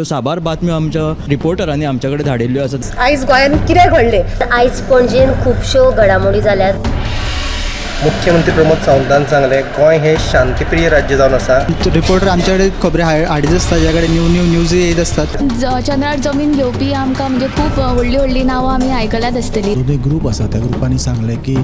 साबार बातम्यो आमच्या रिपोर्टरांनी आमच्या कडेन धाडिल्ल्यो आसात. आयज गोंयांत कितें घडलें? आयज पणजेन खुबश्यो घडामोडी जाल्यात. मुख्यमंत्री प्रमोद सावंतान सांगलें, गोंय हें शांतीप्रिय राज्य जावन आसा. रिपोर्टर आमच्याकडे खबरी हाडीत आसता, ज्या कडेन न्यू न्यू न्यूज येत आसतात. चंद्रार जमीन घेवपी आमकां म्हणजे खूब व्हडलीं व्हडलीं नांवां आमी आयकल्यात आसतलीं. दोनूय ग्रूप आसा, त्या ग्रुपांनी सांगलें की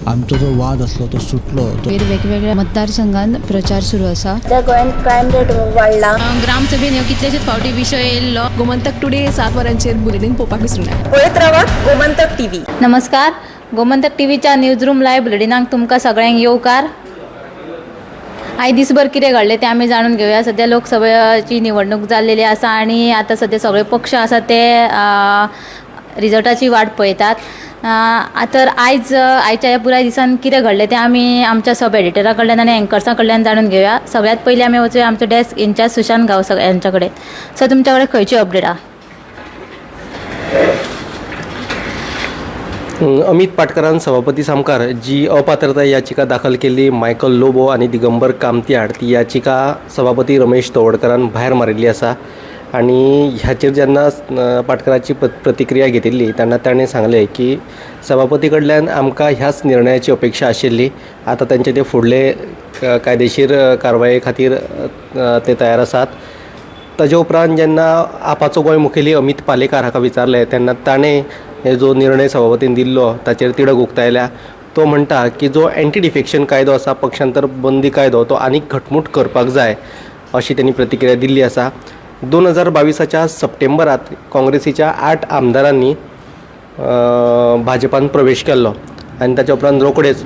आमचो जो वाद आसलो तो सुटलो. वेगवेगळ्या मतदारसंघात प्रचार सुरू आसा. सध्या गोंयांत क्रायम रेट वाडला. ग्रामसभेन ह्यो कितलेशेच फावटी विशय येयल्लो. गोमंतक टुडे 7 वरांचेर बुलेटीन पळोवपाक विसरूं नाका. पळयत रावात गोमंतक टीव्ही. नमस्कार, गोमंतक टीव्हीच्या न्यूज रूम लायव्ह बुलेटिनाक तुमकां सगळ्यांक येवकार. आयज दिसभर कितें घडलें तें आमी जाणून घेवया. सद्या लोकसभेची निवडणूक जाल्लेली आसा आनी आतां सद्या सगळे पक्ष आसा ते रिजल्टाची वाट पळयतात. तर आयज आयच्या ह्या पुराय दिसान कितें घडलें तें आमी आमच्या सब एडिटरा कडल्यान आनी एंकर्सां कडल्यान जाणून घेवया. सगळ्यांत पयलीं आमी वचूया आमचो डेस्क इन्चार्ज सुशांत गांवस यांच्या कडेन. सर, तुमच्या कडेन खंयची अपडेट आहा? अमित पाटकरान सभापती सामकार जी अपात्रताय याचिका दाखल केल्ली मायकल लोबो आनी दिगंबर कामती आड, ती याचिका सभापती रमेश तवडकरान भायर मारिल्ली आसा. आनी ह्याचेर जेन्ना पाटकराची प्रतिक्रिया घेतिल्ली तेन्ना ताणें सांगलें की सभापती कडल्यान आमकां ह्याच निर्णयाची अपेक्षा आशिल्ली. आतां तांचे ते फुडले कायदेशीर कारवाये खातीर ते तयार आसात. ताजे उपरांत जेन्ना आपाचो गोंय मुखेली अमित पालेकार हाका विचारलें तेन्ना ताणें हे जो निर्णय सभापतीन दिल्लो ताचेर तिडक उक्तायल्या. तो म्हणटा की जो एंटी डिफेक्शन कायदो आसा, पक्षांतर बंदी कायदो, तो आनीक घटमूट करपाक जाय अशी तेणी प्रतिक्रिया दिल्ली आसा. 2022 सप्टेंबरांत काँग्रेसीच्या 8 आमदारांनी भाजपान प्रवेश केल्लो आनी ताच्या उपरांत रोखडेच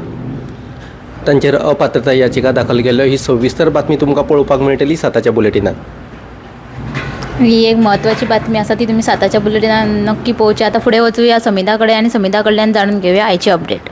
तांचेर अपात्रताय याचिका दाखल केल्ल्यो. ही सविस्तर बातमी तुमकां पळोवपाक मेळटली 7 बुलेटिनात. ही एक म्हत्वाची बातमी आसा, ती तुमी 7 बुलेटिनान नक्की पळोवची. आतां फुडें वचूया समिता कडेन आनी समिता कडल्यान जाणून घेवया आयची अपडेट.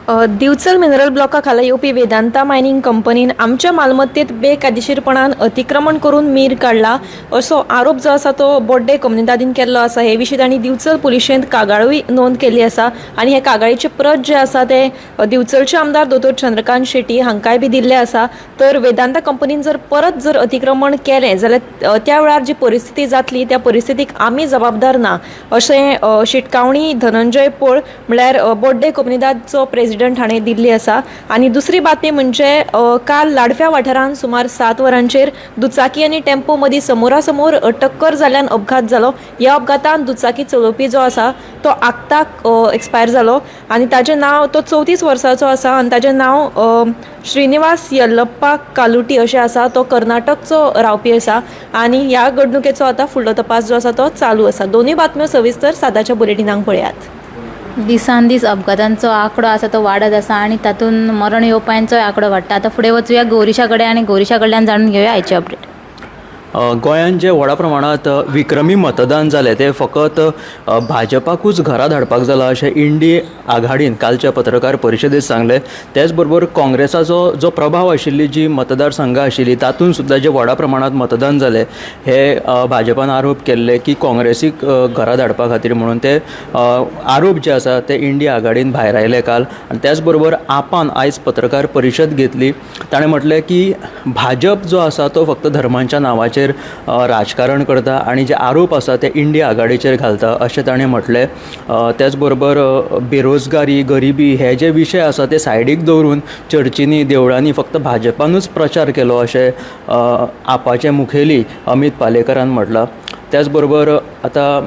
दिवचल मिनरल ब्लॉका खाला येवपी वेदांता मायनिंग कंपनीन आमच्या मालमत्तेत बेकायदेशीरपणान अतिक्रमण करून मीर काडला असो आरोप जो आसा तो बोड्डे कोमुनिदादीन केल्लो आसा. हे विशीं तांणी दिवचल पुलिशेंत कागाळूय नोंद केल्ली आसा आनी हे कागाळीचे प्रत जे आसा ते दिवचलचे आमदार दोतोर चंद्रकांत शेट्टी हांकांय बी दिल्ले आसा. तर वेदांता कंपनीन जर परत जर अतिक्रमण केलें जाल्यार त्या वेळार जी परिस्थिती जातली त्या परिस्थितीक आमी जबाबदार ना अशें शिटकावणी धनंजय पोळ म्हळ्यार बोड्डे कोमुनिदादचो प्रेजिडंट हाणें दिल्ली आसा. आनी दुसरी बातमी म्हणजे काल लाडफ्या वाठारांत सुमार 7 वरांचेर दुचाकी आनी टेम्पो मदीं समोरासमोर टक्कर जाल्ल्यान अपघात जालो. ह्या अपघातान दुचाकी चलोवपी जो आसा तो आक्ताक एक्सपायर जालो आनी ताजें नांव, तो 34 वर्सांचो आसा आनी ताजें नांव श्रीनिवास यल्लप्पा कालुटी अशें आसा. तो कर्नाटकचो रावपी आसा आनी ह्या घडणुकेचो आतां फुडलो तपास जो आसा तो चालू आसा. दोनूय बातम्यो सविस्तर 7 बुलेटिनाक पळयात. दिसान दीस अपघातांचो आंकडो आसा तो वाडत आसा आनी तातूंत मरण येवप्यांचोय आंकडो वाडटा. आतां फुडें वचूया गौरीशा कडेन आनी गौरीशा कडल्यान जाणून घेवया आयची अपडेट. गोंयांत जे व्हडा प्रमाणांत विक्रमी मतदान जालें तें फकत भाजपाकूच घरा धाडपाक जालां अशें इंडी आघाडीन कालच्या पत्रकार परिशदेंत सांगलें. तेच बरोबर काँग्रेसाचो जो प्रभाव आशिल्ली जी मतदारसंघां आशिल्ली तातूंत सुद्दां जे व्हडा प्रमाणांत मतदान जालें हे भाजपान आरोप केल्ले की काँग्रेसीक घरा धाडपा खातीर म्हणून ते आरोप जे आसा ते इंडी आघाडीन भायरायले काल. आनी त्याच बरोबर आपान आयज पत्रकार परिशद घेतली. ताणें म्हटलें की भाजप जो आसा तो फक्त धर्मांच्या नांवाचेर राजकारण करता आनी जे आरोप आसा ते इंडिया आघाडीचेर घालता अशें ताणें म्हटलें. त्याच बरोबर बेरोजगारी, गरिबी हे जे विशय आसा ते सायडीक दवरून चर्चींनी, देवळांनी फक्त भाजपानूच प्रचार केलो अशें आपाचे मुखेली अमित पालेकरान म्हटलां. त्याच बरोबर आतां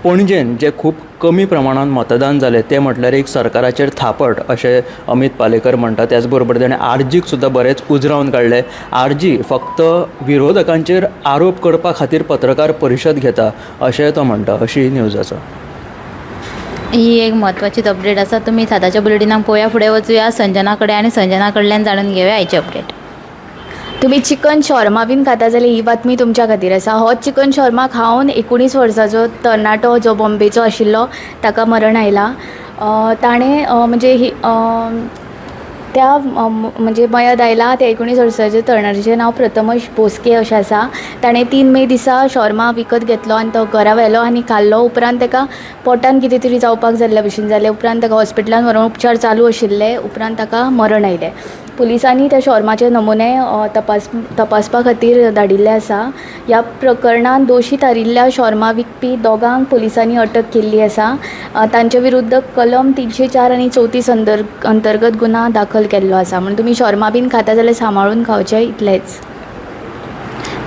पणजेन जे खूब कमी प्रमाणान मतदान जालें तें म्हटल्यार एक सरकाराचेर थापट अशें अमित पालेकर म्हणटा. त्याच बरोबर ताणें आरजीक सुद्दां बरेंच उजरावन काडलें. आरजी फक्त विरोधकांचेर आरोप करपा खातीर पत्रकार परिशद घेता अशें तो म्हणटा. अशी न्यूज आसा. ही एक म्हत्वाचीच अपडेट आसा. तुमी 7 बुलेटिनाक पळोवया. फुडें वचूया संजना कडेन आनी संजना कडल्यान जाणून घेवया आयची अपडेट. तुमी चिकन शॉर्मा बीन खाता जाल्यार ही बातमी तुमच्या खातीर आसा. हो चिकन शॉर्मा खावन 19 वर्साचो तरणाटो जो बॉम्बेचो आशिल्लो ताका मरण आयलां. ताणें म्हणजे ही त्या म्हणजे मयत आयला त्या 19 वर्साच्या तरणाट्याचें नांव प्रथमेश भोसके अशें आसा. ताणें 3 मे दिसा शॉर्मा विकत घेतलो आनी तो घरा व्हेलो आनी खाल्लो. उपरांत ताका पोटान कितें तरी जावपाक जाल्ल्या भशेन जालें. उपरांत ताका हॉस्पिटलान व्हरोन उपचार चालू आशिल्ले. उपरांत ताका मरण आयलें. पुलिसांनी त्या शॉर्माचे नमुने तपास तपासपा खातीर धाडिल्ले आसा. ह्या प्रकरणान दोशी थारिल्ल्या शॉर्मा विकपी दोगांक पुलिसांनी अटक केल्ली आसा. तांचे विरुद्ध कलम 304 आनी 34 अंतर्गत गुन्यांव दाखल केल्लो आसा. म्हण तुमी शॉर्मा बीन खाता जाल्यार सांबाळून खावचें, इतलेंच.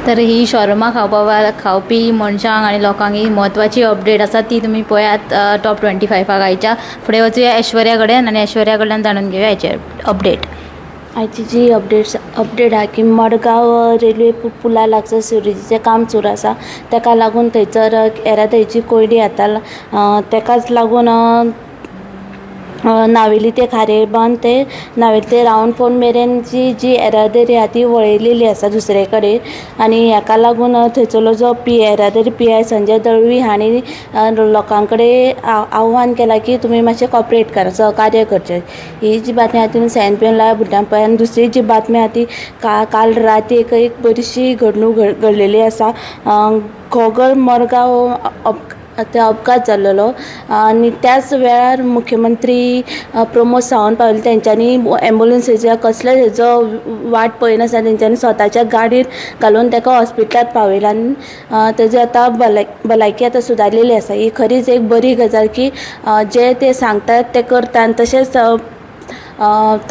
तर ही शॉर्मा खावपी मनशांक आनी लोकांक ही म्हत्वाची अपडेट आसा, ती तुमी पळयात टॉप 25 आयच्या. फुडें वचुया ऐश्वर्या कडेन आनी ऐश्वर्या कडल्यान जाणून घेवया हाचेर अपडेट. आयची जी अपडेट आहा की मडगांव रेल्वे पुला लागसर सिवरेजीचें काम सुरू आसा. तेका लागून थंयसर येरादारीची कोंयडी येता. तेकाच लागून नावेली ते खारेबांद ते नावेली ते रावंड फोंड मेरेनची जी येरादारी आहा ती वळयलेली आसा दुसरे कडेन. आनी हेका लागून थंयसरलो जो येरादारी PI Sanjay Dalvi हांणी लोकां कडेन आव्हान केलां की तुमी मातशें कॉपरेट करा, सहकार्य करचें. ही जी बातमी आहा ती 7 PM live बुलेटिनान पळय. आनी दुसरी जी बातमी आहा ती काल राती एक बरीशी घडणूक घडलेली आसा. घोगळ मडगांव ते अपघात जाल्लेलो आनी त्याच वेळार मुख्यमंत्री प्रमोद सावंत पाविल्ले. तेंच्यांनी एम्बुलंसीच्या कसलेच हेजो वाट पळयनासतना तेंच्यांनी स्वताच्या गाडयेर घालून तेका हॉस्पिटलांत पावयला आनी तेजी आतां भलायकी आतां सुदारलेली आसा. ही खरीच एक बरी गजाल की जे ते सांगतात ते करता. आनी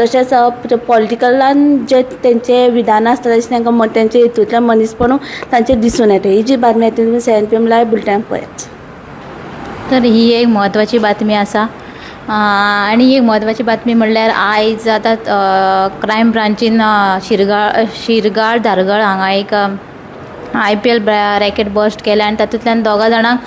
तशेंच पॉलिटिकलान जे तेंचे विधानां आसता तशें तांकां तेंचे हितूंतल्यान मनीसपणू तांचें दिसून येता. ही जी बातमी आहा ती तुमी 7 PM live बुलेटिनाक पळयात. तर ही एक म्हत्वाची बातमी आसा. आनी एक म्हत्वाची बातमी म्हणल्यार आयज आतां क्रायम ब्रांचीन शिरगाळ धारगळ हांगा एक IPL racket bast केल्या आनी तातूंतल्यान दोगां जाणांक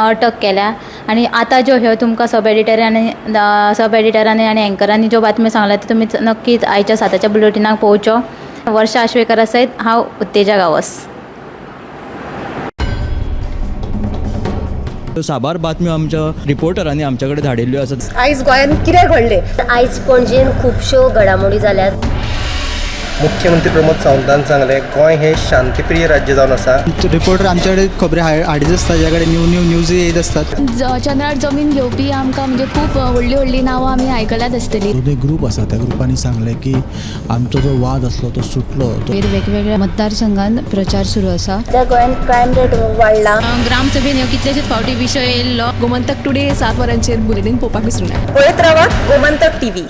अटक केल्या. आनी आतां ज्यो ह्यो तुमकां सब एडिटरांनी आनी एंकरांनी ज्यो बातम्यो सांगल्या त्यो तुमी नक्कीच आयच्या 7 बुलेटिनाक पळोवच्यो. वर्षा आश्वेकरा सयत हांव उत्तेजा गांवस. साबार बातम्यो आमच्या रिपोर्टरांनी आमच्या कडेन धाडिल्ल्यो आसात. आयज गोंयांत कितें घडलें? आयज पणजेन खुबश्यो घडामोडी जाल्यात. मुख्यमंत्री प्रमोद सावंतान सांगलें, गोंय हें शांतीप्रिय राज्य जावन आसा. रिपोर्टर आमच्या कडेन खबरी हाडीत आसता, ज्या कडेन न्यू न्यू न्यूज येयत आसतात. चंद्रार जमीन घेवपी आमकां म्हणजे खूब व्हडलीं व्हडलीं नांवां आमी आयकल्यात आसतलीं. दोनूय ग्रूप आसा त्या ग्रुपांनी सांगलें की आमचो जो वाद आसलो तो सुटलो. वेगवेगळ्या मतदारसंघात प्रचार सुरू आसा. सध्या गोंयांत क्रायम रेट वाडला. ग्रामसभेन ह्यो कितलेशेच फावटी विशय येयल्लो. गोमंतक टुडे 7 वरांचेर बुलेटीन पळोवपाक विसरूं नाका. पळयत रावात गोमंतक टीव्ही.